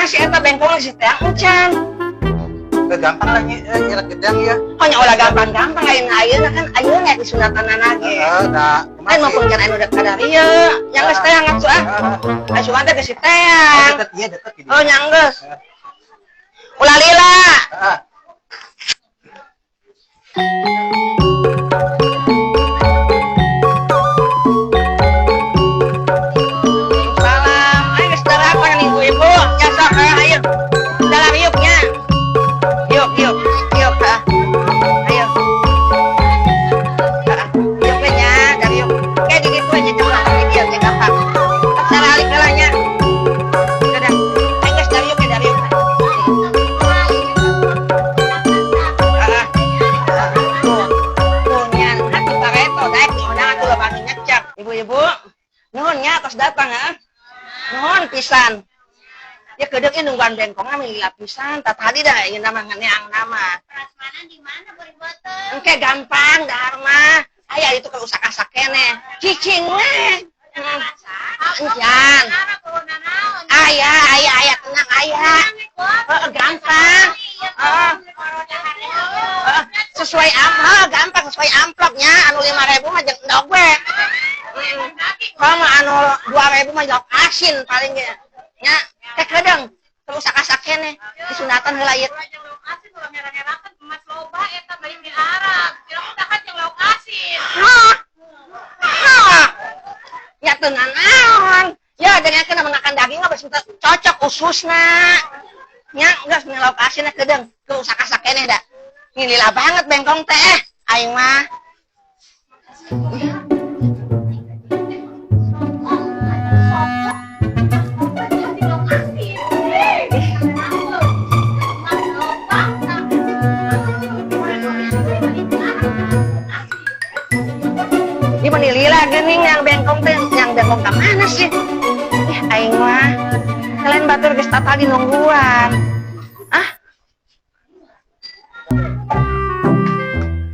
Kumaha sih eta bengkong si teang encan? Teu gampang lah nyi, nyirat gedang ya. Oh nya ulah gampang-gampang ayeuna ayeuna kan ayeuna disunatan ge. Heeh, da. Kan mumpung can anu dek kadarieu. Nya geus teang atuh ah. Ayo sugan teh geus si teang. Deket iya deket gini. Oh nya geus. Ulah lila. Heeh. Salam. Ayo geus darapan ibu-ibu. Nya sok ayo. Dalam yuk nya. Yuk yuk yuk ah. Ayo. Ah, yuk we nya, dari yuk. Kayak gitu aja coba di dieu ge gampang. Saralik heula nya. Dadah. Ayo geus dari yuk ya dari yuk. Ah, ah. Tuh. Tuh nya hati pareto daek diundang atuh loba anu nyecap. Ibu-ibu, nuhun nya atos datang ah. Nuhun pisan. Ya kedeuk ieu nungguan bengkongna mah lila pisan. Tah tadi dah ieu mah ngeneang nama. Prasmanan di mana boleh boten? Engke gampang dahar mah. Aya itu kalau usak-asak keneh. Cicing we. Encan. Aya, aya, aya tenang aya. Heeh, gampang. Heeh. Heeh, sesuai amplop, gampang sesuai amplopnya anu 5.000 mah jeung endog we. Kalau mah anu 2.000 mah lauk asin paling ge. Nya, teh kedeung. Terus usak-asak keneh disunatan heula ieu. Hah? Hah? Ya teu nanaon. Ya dengan kena makan daging mah geus cocok ususna. Nya geus lauk asin kedeung, keur usak-asak keneh da. Ini lila banget bengkong teh, aing mah. Ini mah lila geuning yang bengkong teh, yang bengkong ka mana sih? Ih, aing mah. Kalian batur geus tadi nungguan. Ah,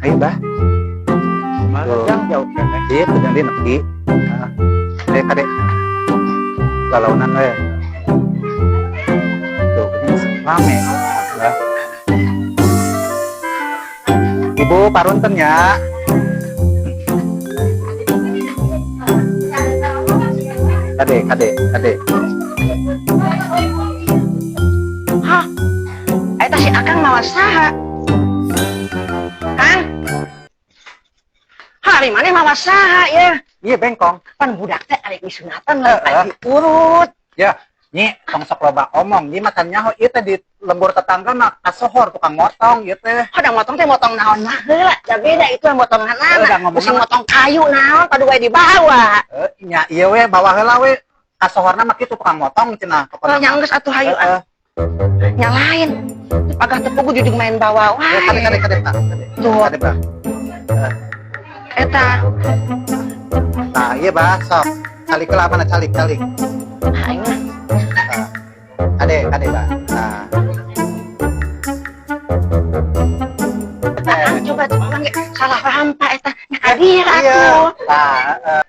Ayo, Bah. Mana jang jauh keneh. Iya, kedang dia nepi. Heeh. Kade kade. Lalaunan we. Tuh, ini rame. Bah. Ibu parunten ya. Kade, kade, kade. Hah? Eta si Akang mawa saha? Kang? Hari mana mawa saha ya? Iya bengkong. Pan budak teh arek disunatan lah, Heeh. arek diurut. Ya, nyi tong sok loba omong, nyi makan nyaho ieu teh di lembur tetangga mah kasohor tukang motong ieu teh. Ada motong teh motong naon mah heula, da beda itu yang motong Udah anak. ngomong Pusing mah. motong kayu naon padu wae dibawa. Nya ieu we bawa heula we. Kasohorna mah kitu tukang motong cenah pokona. Nya geus atuh hayu Heeh. ah. Nyalain. Pagah teu pugu jujug main bawa wae. Kade kade kade Pak. Kade. Tuh. Kade, Pak. Eta. Nah, iya Bah, sok. Calik heula mana calik calik. Aing mah. Nah. Kade kade Bah. Nah. Nah, coba tuh orang ge salah rampa eta. Nya hadir Iya. atuh. Nah, heeh.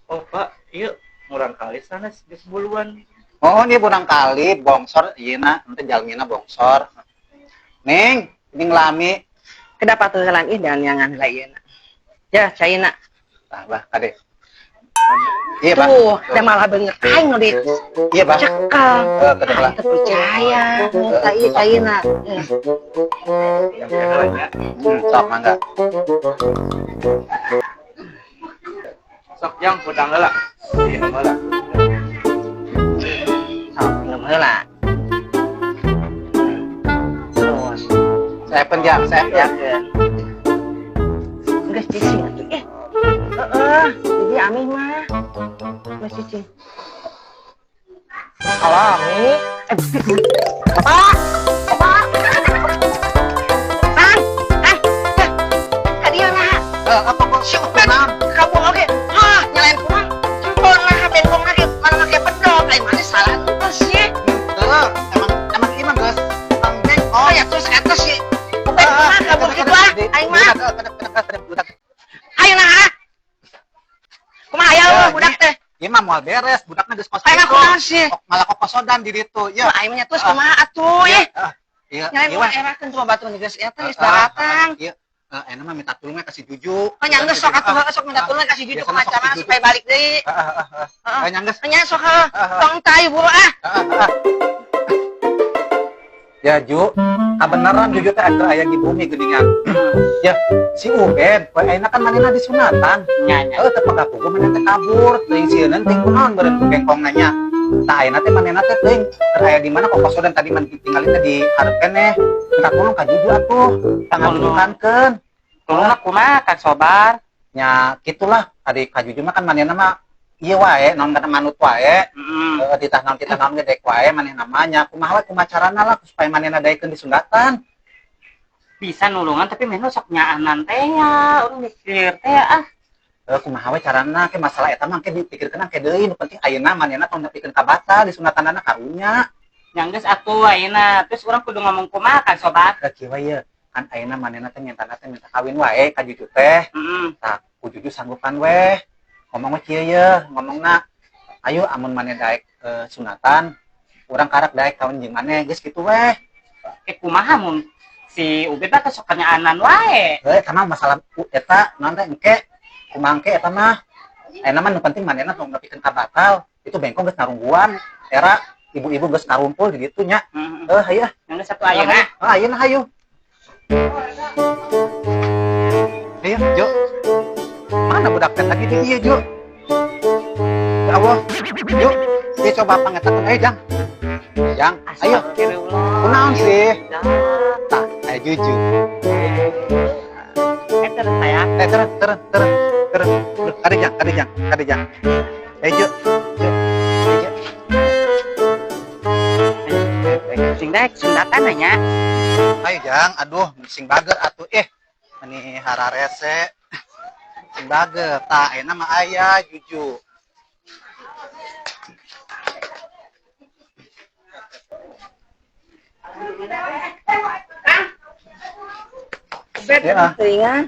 Oh Pak, iya murang kali sanes geus buluan. Oh, ini burang kali bongsor ieu na, ente jalmina bongsor. Neng, ini ngelami. Kenapa tuh heula ih dan nyangan heula ieu na. Ya, caina. Nah, Bah, kade. Iya, Bah. Tuh, da malah bener aing nu di Iya, Bah. cekel. Heeh, kade lah. Aing teu percaya. Eta ieu caina. Yang heula Sok mangga. Sok jang hudang heula. Iya heula. Sok minum heula. Terus, Saya penjang, saya ya. Geus cicing atuh eh. Heeh, jadi amih mah. Geus cicing. Alami. Bapak. Bapak. Kang, Kang. Kadieu nah. Apa kok Si Ubed kabur oge. Hah, nyalain kumaha? Empon nah bengkong lagi mana make pedok. Aing mana salah ente sih. Heeh, emang emang ieu mah geus tukang bengkong. Oh ya terus eta si Ubed kumaha kabur kitu ah. Aing mah. Ayo nah. Ah. Kumaha aya eueuh budak teh? Ieu mah moal beres, budakna geus kos Hayang kitu. kunaon sih? Malah kokosodan di ditu. Ya. Wah, aing mah terus kumaha atuh ih. Iya, Nyai iya mah weh. erakeun cuma batur geus eta geus daratang. Iya. Enak mah minta tolongnya kasih Juju. Oh, nya geus sok atuh heuh, sok minta tolong kasih Juju Biasana kumaha sok carana si Juju. supaya balik deui. Heeh, heeh, heeh. Heeh. Nya geus. Nya sok heuh. Tong tai buru ah. Heeh, heeh. Ya Ju, kabeneran Juju teh aya aya di bumi geuningan. Ya, si Ubed, poe ayeuna kan manehna disunatan. Nya nya. Heuh, teu pagapugu manehna teh kabur, teuing sieun teuing kunaon beureun ku bengkong nanya. Tah ayeuna teh manehna teh teuing keur aya di mana kokosodan tadi man tinggalin teh di hareup keneh. Minta tolong ka Juju atuh, pangajujukankeun. Tolongna kumaha Kang Sobar? Nya kitulah, ari ka Juju mah kan manehna mah ieu wae, naon kana manut wae. Heeh. Heeh, ditah naon kita naon ge dek wae manehna mah nya kumaha we kumaha carana lah supaya manehna daekeun disunatan. Bisa nulungan tapi menu sok nyaanan teh ya, urang mikir teh ah. Heuh, kumaha we carana ke masalah eta mah ke dipikirkeun ke deui, nu penting ayeuna manehna tong nepikeun ka batal disunatanana karunya. Nya geus atuh ayeuna, terus urang kudu ngomong kumaha Kang Sobar? Heuh, kieu we ye, kan ayeuna manehna teh mintana teh minta kawin wae ka Juju teh. Heeh. Tah, ku Juju sanggupan weh. Ngomong we kieu ye, ngomongna ayo amun maneh daek sunatan, urang karak daek kawin jeung maneh geus kitu weh. Eh kumaha mun si Ubed mah sok nyaanan wae. Heuh, eta mah masalah eta naon teh engke kumaha engke eta mah. Ayeuna mah nu penting manehna tong nepikeun ka batal, itu bengkong geus narungguan, era ibu-ibu geus ngarumpul di ditu nya. Heeh. Heuh, hayu ah. Nya geus atuh ayeuna. Ah, ayeuna hayu. Ayo, Jo. Mana budak teh tadi di ieu, Jo? Ya Allah. Jo, dia coba pangetakeun ayo, Jang. Jang, ayo. Astagfirullah. Kunaon sih? Tah, ayo Juju. Eh terus saya. Eh, terus, terus, terus, terus. Kade Jang, kade Jang, kade Jang. Ayo, Jo. Jo. Ayo, Jo. Sing daek sundatan nya. Ayo, Jang. Aduh, sing bager atuh eh. Meni hararese. Sing bager. Tah, ayeuna mah aya Juju. Ubed Ya. teuingan.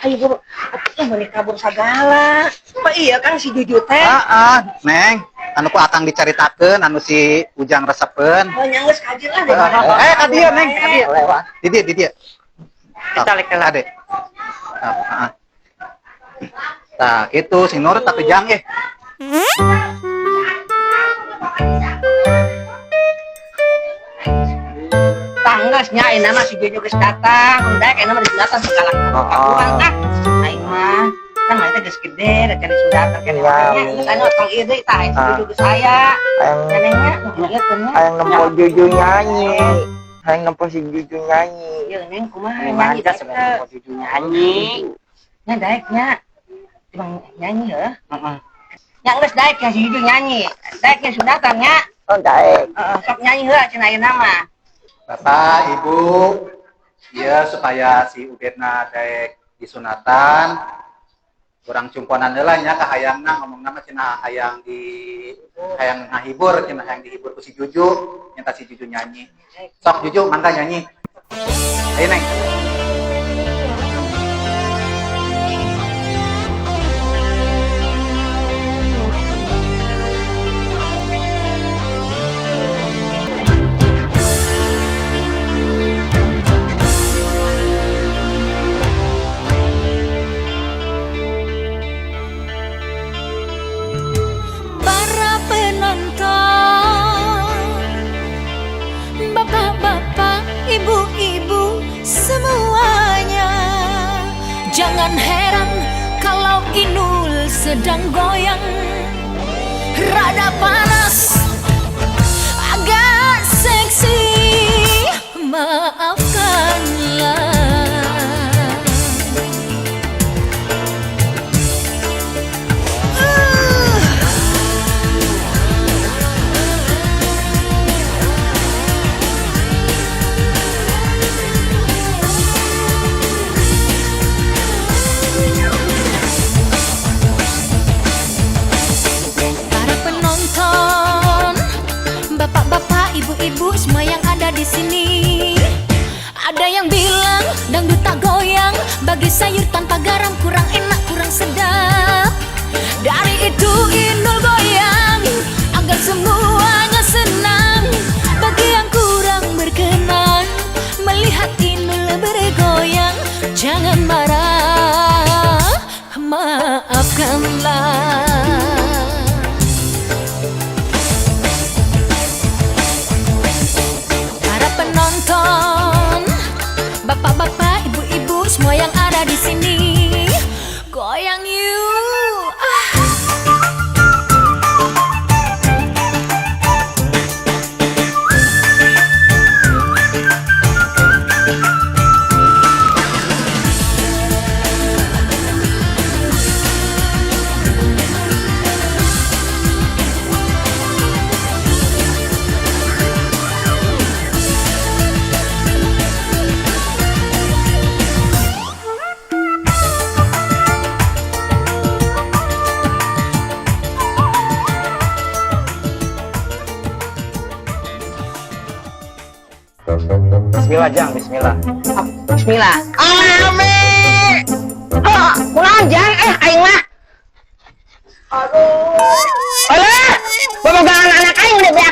Ayo buru, atuh meni kabur sagala. Apa iya Kang si Juju teh? Ah, ah, Neng. Anu ku akang dicaritakeun, anu si Ujang resepeun. Oh, nya geus kajil lah daripada. Eh, ka dieu, Neng, ka dieu. Di dieu, di dieu. Kita lek lah. Ade. Ah, ah. Tah, kitu sing nurut atuh Jang eh. Tah geus nya ayeuna mah si Juju geus datang, udah ayeuna mah disunatan segala kaburan ah. Aing mah kan maneh teh geus gede, da can disunatan keneh Iya, nya. Geus anu tong ieu deui tah, si Juju geus aya. Hayang Nenengnya nu ieu teh nya. hayang nempo Juju nyanyi. Hayang nempo si Juju nyanyi. Ieu neng kumaha Ini nyanyi manja daek sebenarnya teh? mau Juju nyanyi. Nya daek nya. Cuma nyanyi heuh. Heeh. Nya geus daek nya si Juju nyanyi. Daek nya sunatan nya. Oh, daek. Heeh, sok nyanyi heula cenah ayeuna mah. Bapak, Ibu, ya supaya si Ubedna daek disunatan, kurang cumponan heula nya ka hayangna ngomongna mah cenah hayang di hayang ngahibur, cenah hayang dihibur ku si Juju, nyata si Juju nyanyi. Sok Juju mangga nyanyi. Ayo Neng. Para penonton, bapak-bapak, ibu-ibu semuanya, jangan heran kalau Inul sedang goyang, rada panas, agak seksi, maafkanlah. Para penonton, bapak-bapak, ibu-ibu, semua yang ada di sini. Ada yang bilang dangdut tak goyang, bagi sayur tanpa garam kurang enak, kurang sedap. Dari itu Inul semua yang ada di sini. Goyang yuk. Ah. Bismillah, Jang, bismillah. Bismillah. Ame. Oh, kunaon, Jang? Eh, aing mah. Aduh. Alah, bobogaan anak aing udah.